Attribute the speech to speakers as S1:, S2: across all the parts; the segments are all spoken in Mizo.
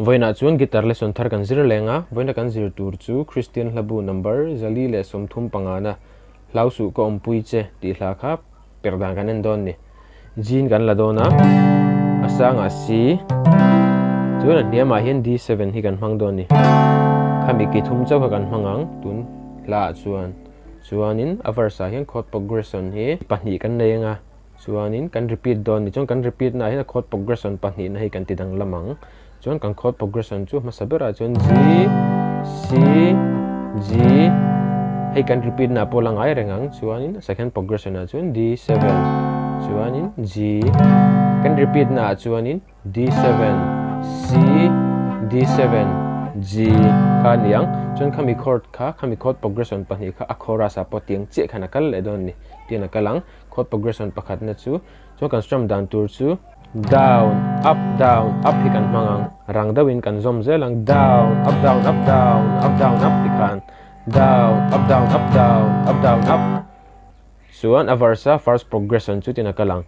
S1: Vawiinah chuan guitar lesson thar kan zir leng a, vawiina kan zir tur chu Kristian hlabu number 135 na Hlau suh ka awmpui che tih hla kha perh dan kan en dawn ni. G in kan la dawn a, a sangah C, chuan a hniamah hian D7 hi kan hmang dawn ni. Khami ki thum chauh kha kan hmang ang tun hlaah chuan. Chuanin a verse ah hian chord progression hi pahnih kan nei ang a. Chuanin kan repeat dawn ni chuan kan repeat naah hian a chord progression pahnihna hi kan ti danglam ang. Chuan kan chord progression chu hmasa berah chuan G, C, G hei kan repeat naah pawh la ngai reng ang. Chuanin second progression ah chuan D7 chuanin G kan repeat naah chuanin D7, C, D7, G kha a ni ang. Chuan khami chord kha khami chord progression pahnih kha a chorus ah pawh tiang chiah khan a kal leh dawn a ni. Tiang a kal ang. Chord progression pakhatna chu chuan kan strum dan tur chu down up down up hi kan hmang ang rang deuhin kan zawm zel ang down up down up down up down up tikhan down up down up down up down up chuan a verse a first progression chu tin a kal ang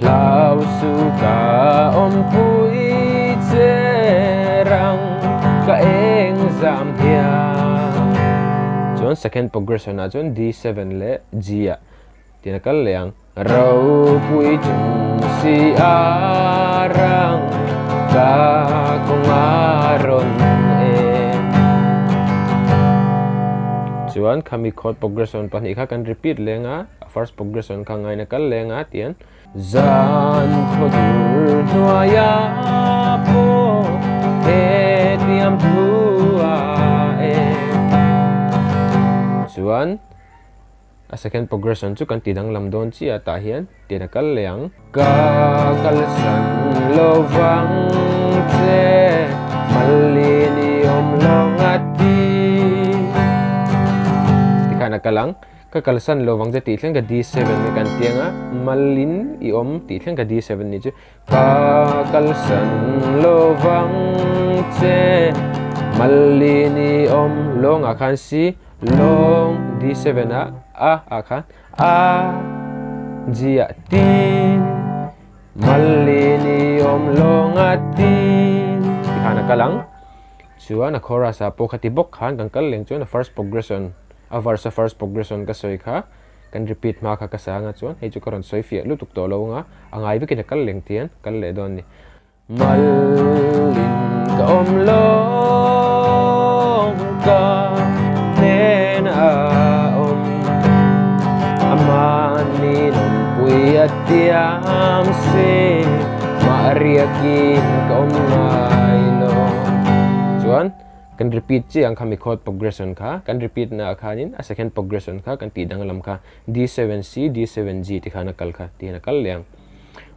S1: hlau su ka awmpui che rang ka eng zam hian chuan second progression ah chuan D7 leh G ah Tin a kal leh ang. Ropui chung si a rang ka kawng a rawn en. Chuan khami chord progression pahnih kha kan repeat leng a, a first progression kha ngaina kal leng a tian. Zan khawdur hnuaia pawh he tiam thu a en. Chuan. A second progression chu kan ti danglam dawn chiah tah hian tin a kal leh ang. Ka kalsan lo vang che Malin i awm lo ngat ti. Tikhan a kal ang. Ka kalsan lo vang che tih thleng ka D7 ni kan ti ang a, Malin i awm tih thleng ka D7 ni chu ka kalsan lo vang che Malin i awm lawngah khan si Lawng D7 ah a ah khan a G ah T Malin i awm lawng a T ti khan a kal ang. Chuan a chorus ah pawh khati bawk khan kan kal leng chuan a first progression a verse a first progression ka sawi kha kan repeat hma kha ka sang a chuan hei chu ka rawn sawi fiah lutuk tawh lo ang a, a ngai vekin a kal leng tian kal leh dawn a ni. Malin ka awm lawng ka hnen a awm Amahni lawmpui a tiam se mah riakin ka awm ngai lo. Chuan kan repeat chiah ang kha mi chord progression kha kan repeat naah khanin a second progression kha kan tih danglam kha D7C D7G ti khan a kal kha tihian a kal leh ang.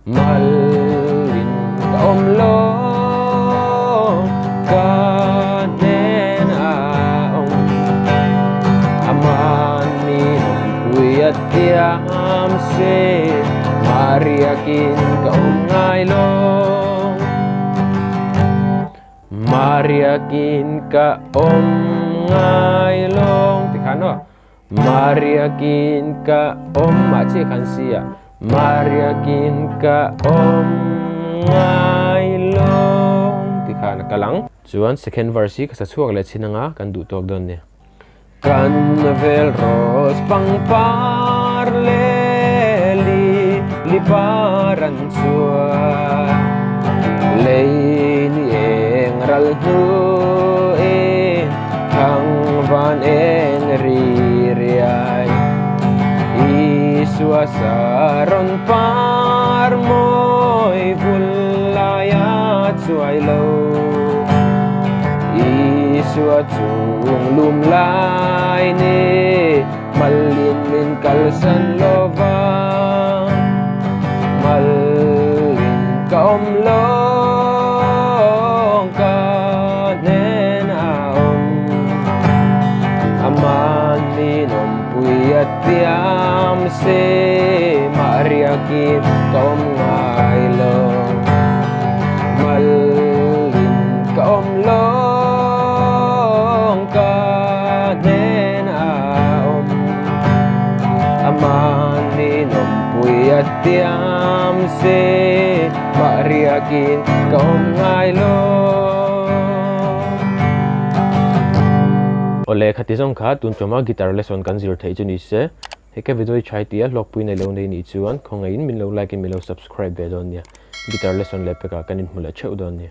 S1: Malin ka awm lo ka hnen a awm Aman min awmpui a thiam se Mariakin ka awm ngai lo Mariakin ka awm ngai lo Tikhan aw. Mariakin ka awm mah chiah khan si a Mariakin ka awm ngai lo ti khan a kal ang. Chuan second verse hi ka sa chhuak leh chin anga kan duh tawk dawn nia. Kan vel rose pangpar leh li li par an chhuah lei ni eng ral hnu in Thang van eng ri riai Isua sa rawn par mawi vul laia chuai lo Isua chung lum lai ni Malin min kalsan lova Malin ka awm lawng ka hnen a awm Aman min awmpui a tiam se mah riakin ka awm ngai lo Malin ka awm lawng ka hnen a awm Aman min awmpui a tiam se mah riakin ka awm ngai lo. Awle, khati zawng kha tun ṭawma guitar lesson kan zir theih chu ni se, he ka video hi ṭhai tia hlawkpui nei lo nei nih chuan khawngaihin min lo like in min lo subscribe ve dawn nia. Guitar lesson leh pekah kan inhmu leh ṭheuh dawn nia.